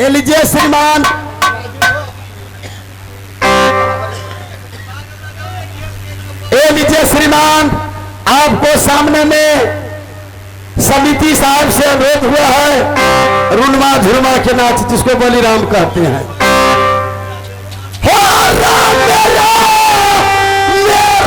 ये लीजिए श्रीमान। ये लीजिए श्रीमान, आपको सामने में समिति साहब से अनुरोध हुआ है रुनमा झुरमा के नाच, जिसको बलिराम कहते हैं। हो राम मेरा, मेरा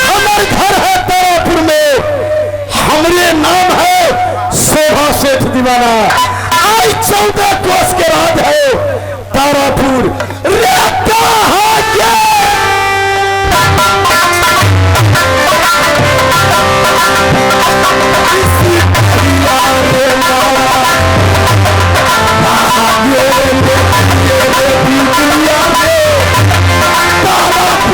हमारे घर है तारापुर में, हमरे नाम है शोभा सेठ दीवाना। आई 14 कोस के राज है तारापुर। रेता है के इसी परिवार तारापुर।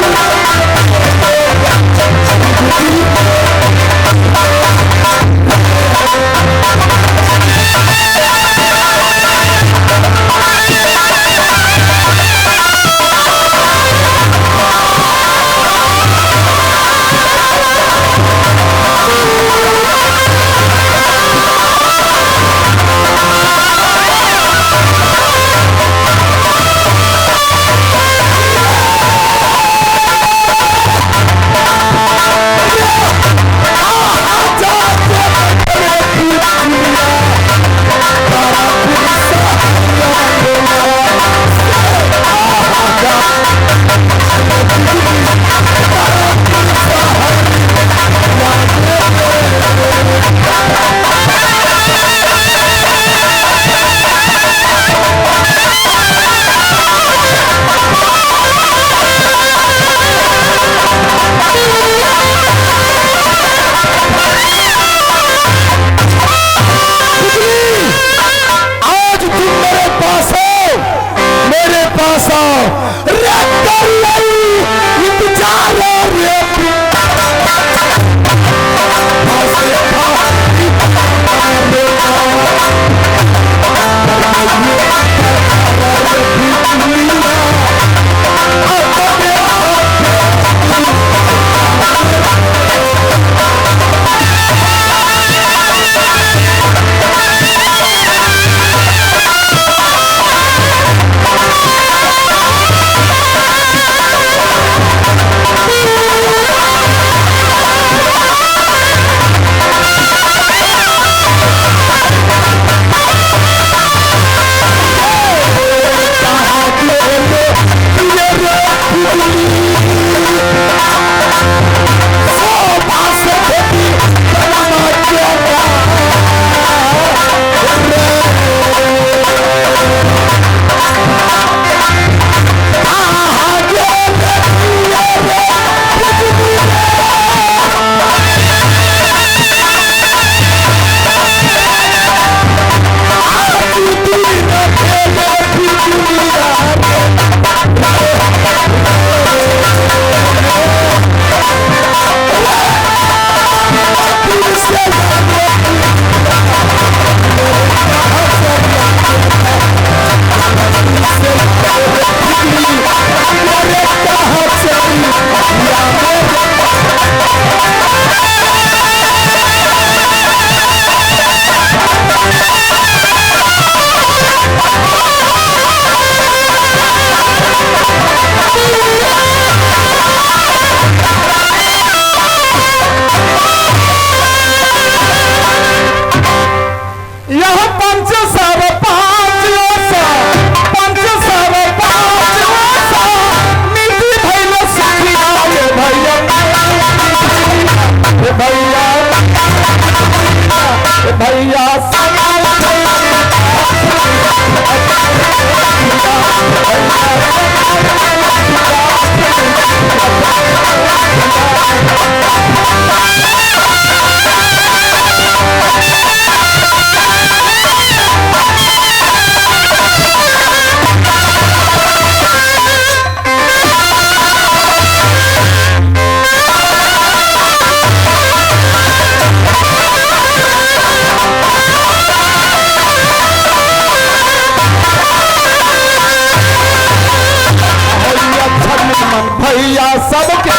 सबके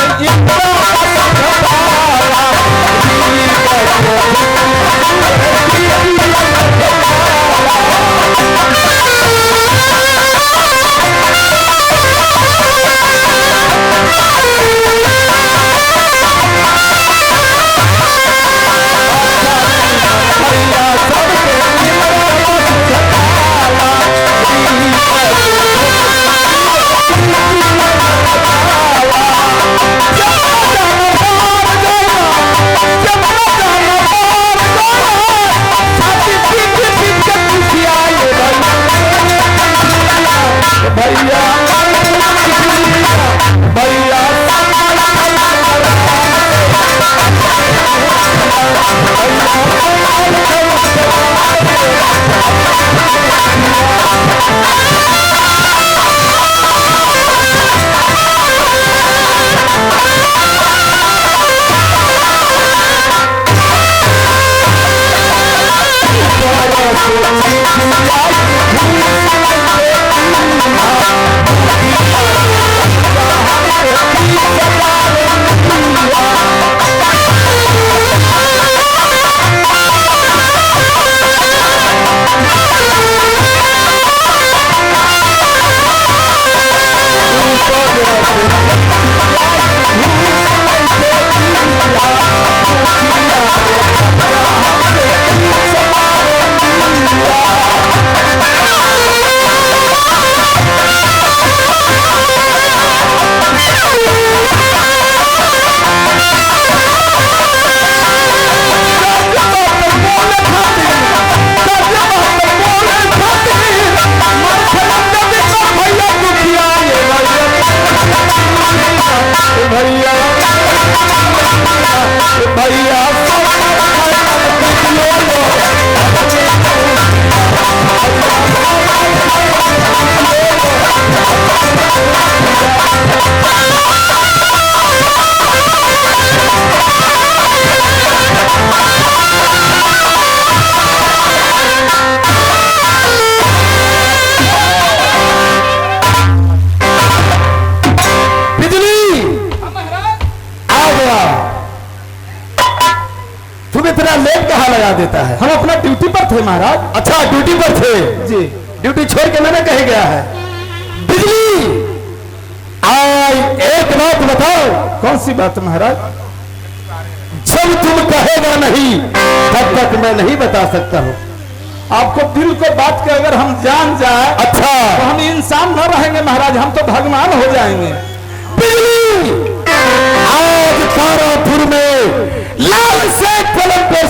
देता है। हम अपना ड्यूटी पर थे महाराज। अच्छा ड्यूटी पर थे जी, ड्यूटी छोड़ के मैंने कहीं गया है। बिजली आज एक बात बताओ। कौन सी बात महाराज? जब तुम कहेगा नहीं तब तक मैं नहीं बता सकता हूं। आपको दिल को बात के अगर हम जान जाए, अच्छा, तो हम इंसान न रहेंगे महाराज, हम तो भगवान हो जाएंगे। बिजली आज तारापुर में लाल से कलम पे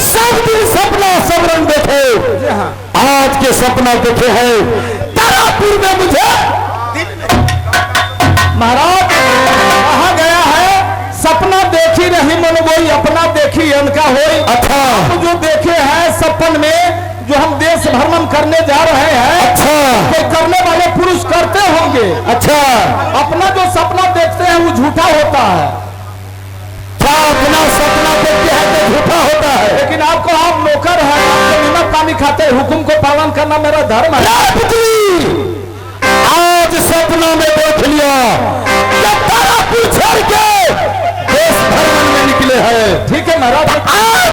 सब दिन सपना सब रंग देखे, आज के सपना देखे हैं तारापुर में मुझे। महाराज कहा गया है सपना देखी रही मन वही अपना देखी अनका होई। अच्छा, हम जो देखे हैं सपन में, जो हम देश भ्रमण करने जा रहे हैं, अच्छा, तो करने वाले पुरुष करते होंगे। अच्छा, अपना जो सपना देखते हैं वो झूठा होता है। क्या अपना सपना देखते हैं तो झूठा होता है? लेकिन आपको, आप नौकर हैं, आपको नमक पानी खाते हैं, हुक्म को पालन करना मेरा धर्म है। आज सपना में देख लिया कि तारापुर छोड़ के देश भ्रमण में निकले हैं। ठीक है महाराज। आज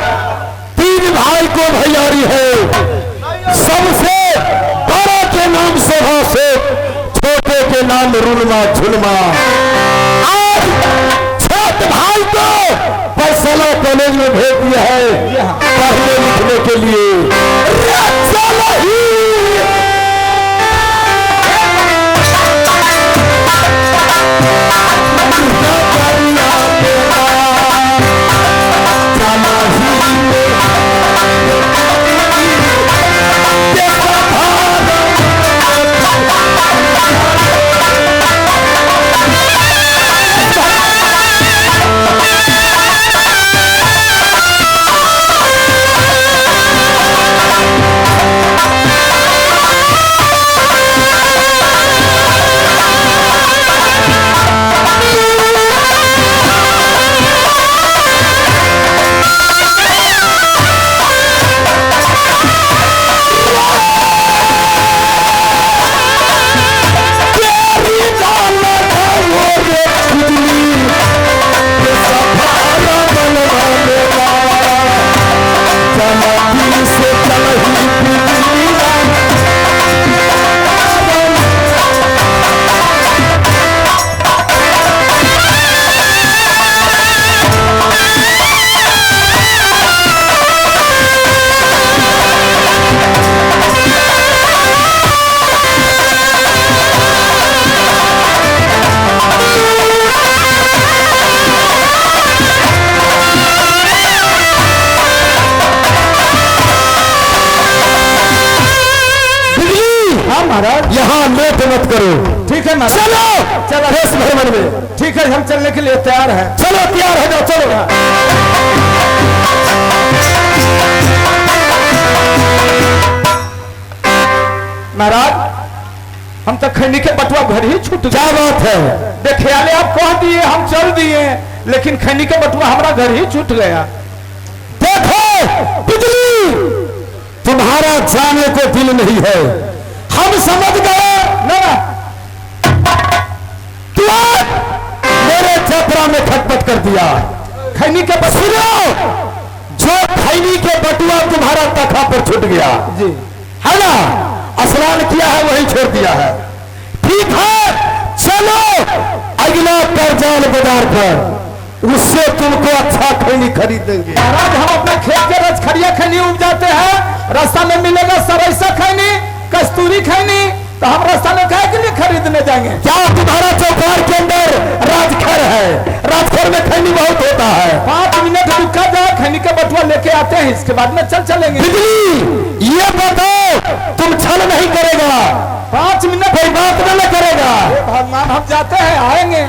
तीन भाई को भैयारी है, सबसे बड़ा के नाम शोभा से, छोटे के नाम रुलमा झुलमा। आज छोटे भाई को फैसला कॉलेज में भेज दिया है पढ़ने लिखने के लिए। यहाँ लेट मत करो। ठीक है महाराज, चलो चलो देश भ्रमण में। ठीक है, हम चलने के लिए तैयार हैं। चलो तैयार हो जाओ, चलो। महाराज हम तो खैनी के बटुआ घर ही छूट। क्या बात है, देखे आले आप कह दिए हम चल दिए, लेकिन खैनी के बटुआ हमारा घर ही छूट गया। देखो बिजली, तुम्हारा जाने को दिल नहीं है, हम समझ गए ना। तू मेरे चपरा में खटपट कर दिया। खैनी के सुनो, जो खैनी के बटुआ तुम्हारा तखा पर छूट गया जी है ना, स्नान किया है वही छोड़ दिया है। ठीक है, चलो अगला करजान बाजार पर, उससे तुमको अच्छा खैनी खरीद देंगे। महाराज हम अपने खेत के रजखड़िया खैनी उपजाते हैं, रास्ता में मिलेगा सरैसा खैनी, कस्तूरी खैनी, तो हम रास्ता में क्या के लिए खरीदने जाएंगे? क्या तुम्हारा चौपार के अंदर राजखर है? राजखर में खैनी बहुत होता है। 5 मिनट रुका जाए, खैनी का बटुआ लेके आते हैं, इसके बाद में चल चलेंगे। बिजली ये बताओ, तुम छल नहीं करेगा? 5 मिनट कोई बात न करेगा? भगवान हम जाते हैं, आएंगे।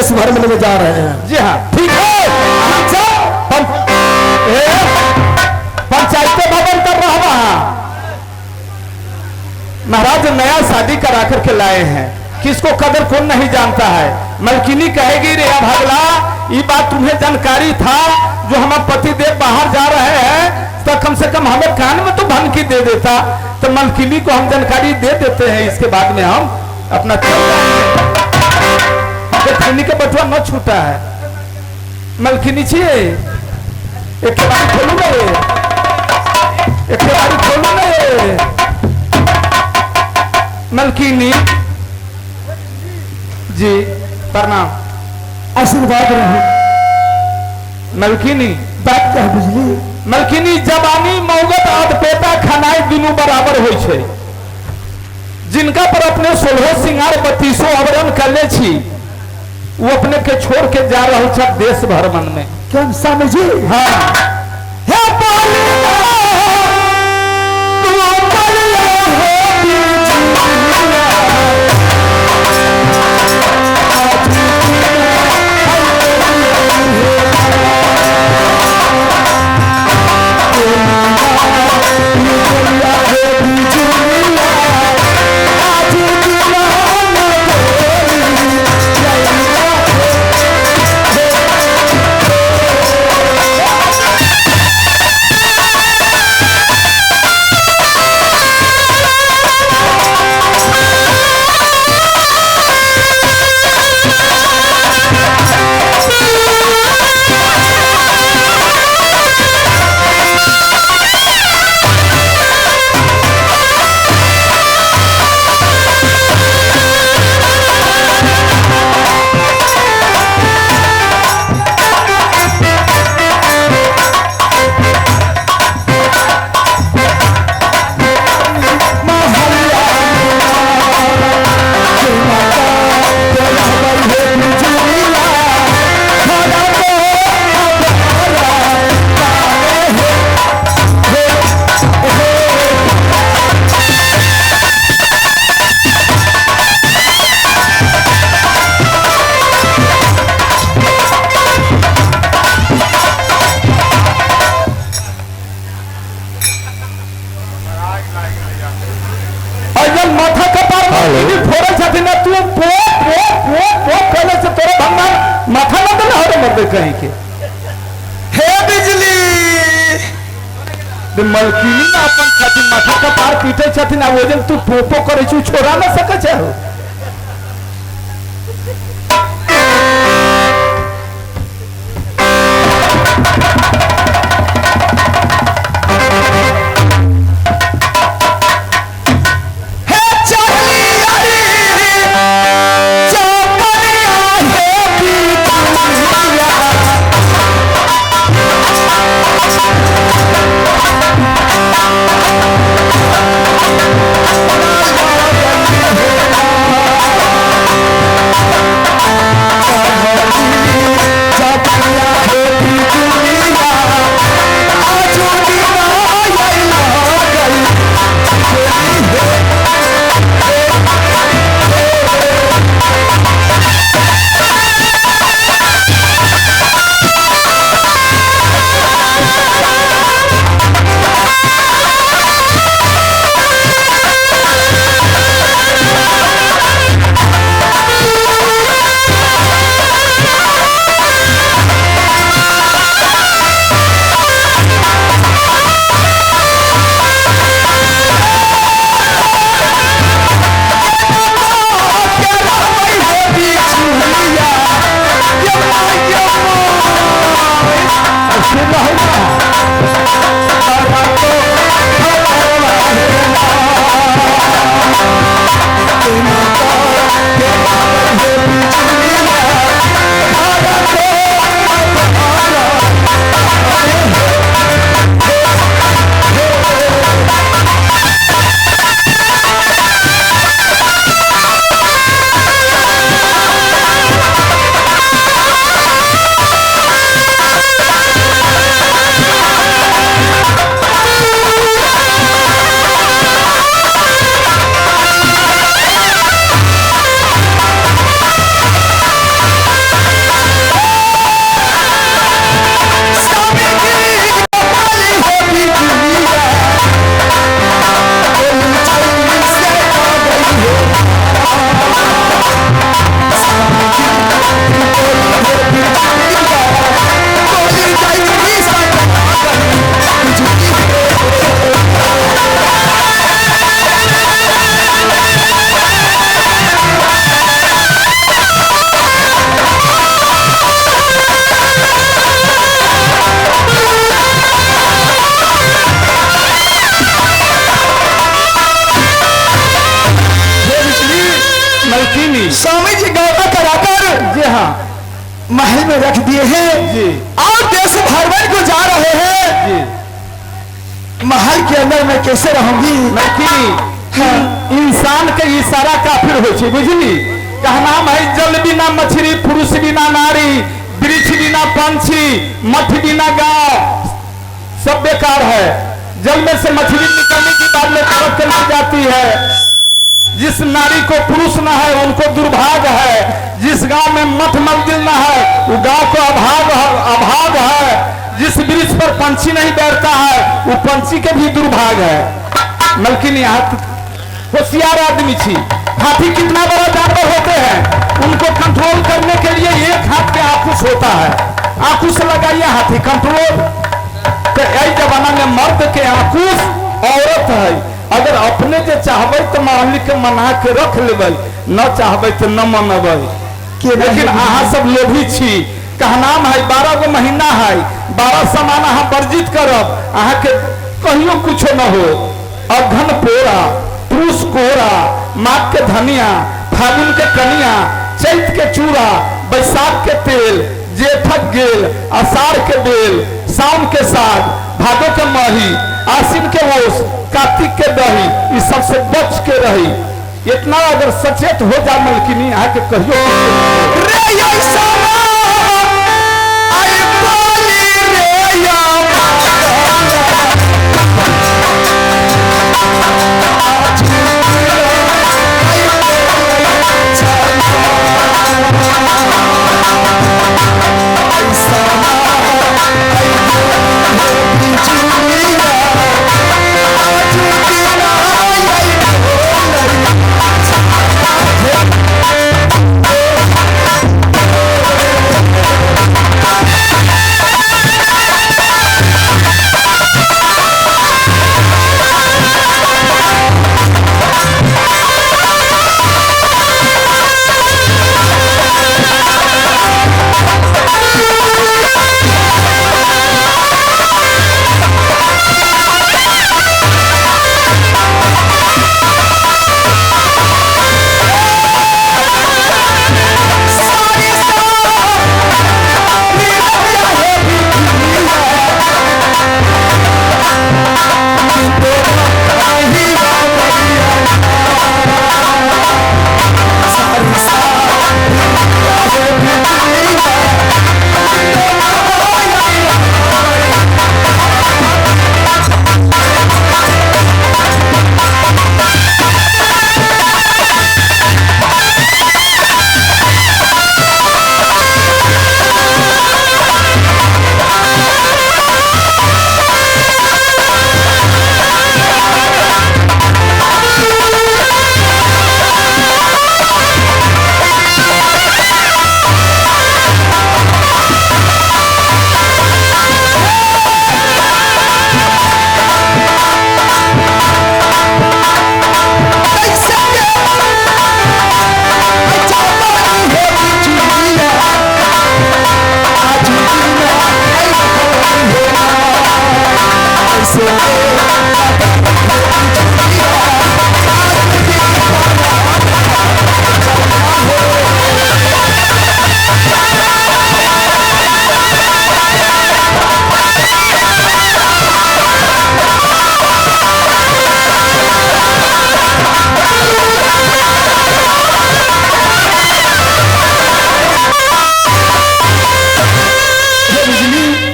देश भर में लेके जा रहे हैं। जी हाँ ठीक है। अच्छा पंचायत भवन कर रहा। महाराज नया शादी करा करके लाए हैं, किसको कदर कौन नहीं जानता है। मलकिनी कहेगी रे अभागला, ये बात तुम्हें जानकारी था जो हमारे पति देव बाहर जा रहे हैं, तो कम से कम हमें कान में तो भनकी दे देता। तो मलकिनी को हम जानकारी दे देते हैं, इसके बाद में हम अपना चल जाएंगे। खैनी के बटुआ न छूटा है। मलकिनी चाहिए एक बारी खोलू ना रे, एक बारी खोलू ना रे मलकिनी जी प्रणाम। आशीर्वाद रहे। मलकिनी बात क्या बिजली? मलकिनी जवानी मौगत आदपेटा खनाई दुनू बराबर होइ छै। जिनका पर अपने 16 सिंगार 32 आवरण कर ले छी, वो अपने के छोड़ के जा रहा छै देश भ्रमण में। क्या स्वामी जी? हाँ हे बालिका, तू बलिया हो बिजुलिया। और जब माथा कपार में फोड़े छथिन तू पो पो पो पो पहले से तोरे भगवान माथा न देना हो मर्द कहीं के। हे बिजली, दे मलकिनी ना अपन छथिन माथा कपार पीटे छथिन, आ ओजन तू पोपो करे छु छोड़ा न सके छै। हे चली आई चौपरिया हे बिजुलिया। महल में रख दिए हैं जी। और देश भरवन को जा रहे हैं। जी। महल के अंदर मैं कैसे रहूंगी? मलकिनी, इंसान के इशारा काफिर हो छै, बुझली? कहना है जल बिना मछली, पुरुष बिना नारी, वृक्ष बिना पंछी, मठ बिना गांव, सब बेकार है। जल में से मछली निकलने की बाद में तड़प के मर जाती है। जिस नारी को पुरुष न है उनको दुर्भाग्य है। जिस गांव में मठ मंदिर न है वो गांव को अभाग अभाग है। जिस वृक्ष पर पंछी नहीं बैठता है वो पंछी के भी दुर्भाग्य है। मलकिन, यहाँ होशियार आदमी छी। हाथी कितना बड़ा जानवर होते हैं, उनको कंट्रोल करने के लिए एक हाथ के आकुश होता है। आकुश लगाइए, हाथी कंट्रोल। तो यही जमाना में मर्द के आकुश औरत है। अगर अपने जे चाहबै तो मालिक के मना के रख लेबै, न चाहबै तो न मनबै। लेकिन अहाँ सब लोभी छी। कहनाम है 12 गो महीना है, 12 सामान अहाँ वर्जित करब, अहाँ के कहियो कुछो न हो। अघन पोरा, पुरुष कोरा, माघ के धनिया, फागुन के कनिया, चैत के चूड़ा, बैसाख के तेल, जेठक गेल, आषाढ़ के बेल, सावन के साग, भादो के मही, आसिन के ओस, कार्तिक के दही, इस सबसे बच के रही। इतना अगर सचेत हो जा मलकिनी, अहाँ के कहियो रे ऐसा आई बोली रे या।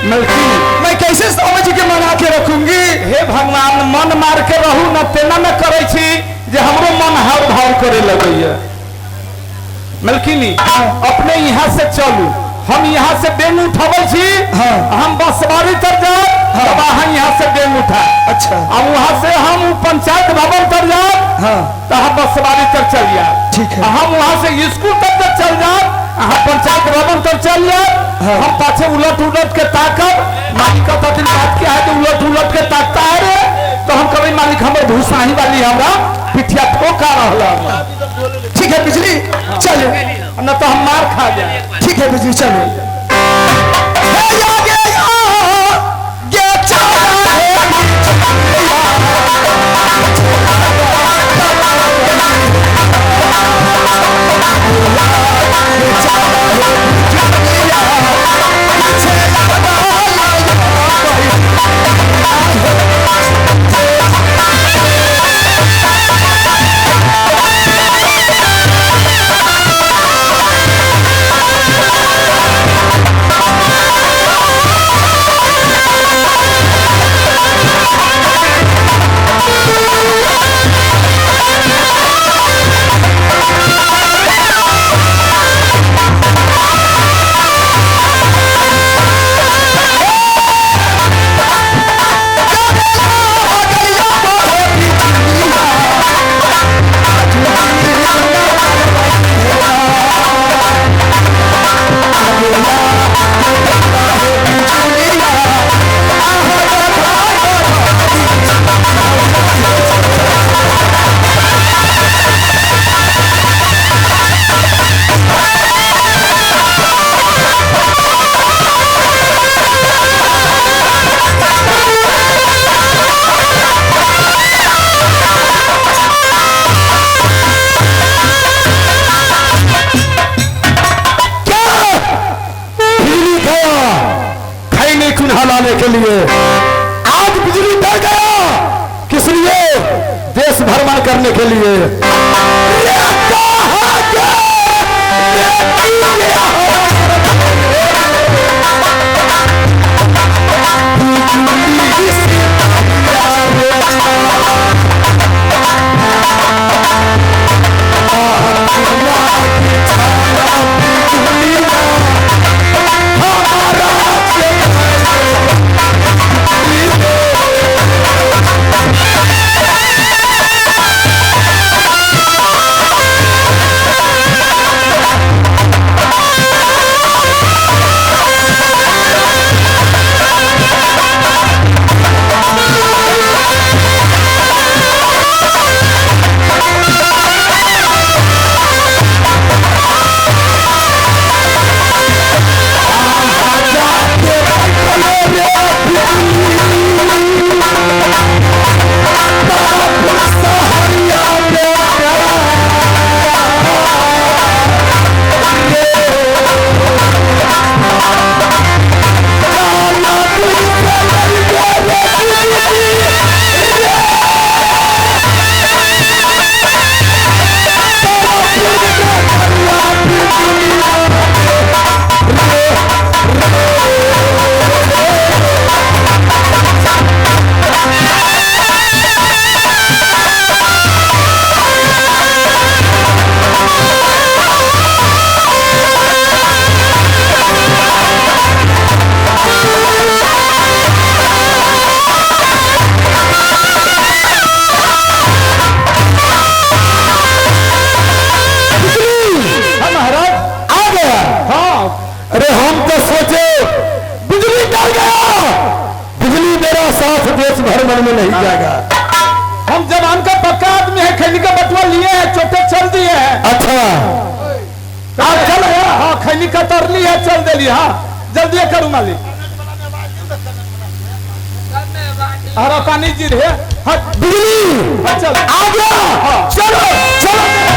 मलकिनी, मैं कैसे स्वामी जी के मना के रखूंगी? हे भगवान, मन मार के रहू न, तेना न करै छी जे हमरो मन हाव भाव करे लगैया। मलकिनी, अपने यहाँ से चलू, हम यहाँ से बेंग उठाबै छी। हम बसवारी तर जाब, तब अहाँ यहाँ से बेंग उठा। अच्छा। आ वहां से हम उ पंचायत भवन तर जाब, तो हम बसवारी तर चल जाब। ठीक है। आ हम वहां से स्कूल तक जब चल जाब, अहाँ पंचायत भवन तर चल जाब। हम पाछे उलट उलट के ताकब। मालिक कहता दिन बात क्या है तो उलट उलट के ताकता है रे, तो हम कभी मालिक हमर भूसाही वाली हमरा पिठिया ठोका रहला। ठीक है बिजली, चलो। न तो हम मार खा जाए। ठीक है बिजली, चलो। हे आगे आगे चला है। बिजली। सिन्हा लाने के लिए। आज बिजली डर गया किस लिए? देश भ्रमण करने के लिए। रे कहाँ के बेटी बिजली हाँ महाराज। आ गया। हाँ। अरे हम तो सोचे बिजली डर गया, बिजली मेरा साथ देश भ्रमण में नहीं जाएगा। हम जवान का पक्का आदमी है, खैनी का बटुआ लिए है, चोटे चल दिए हैं। अच्छा आप चल गया। हाँ खैनी का तरली है, चल देली। हाँ जल्दी करू मालिक। हरा पानी जी रे। हाँ बिजली हाँ, चल आ गया। हाँ। चलो चलो।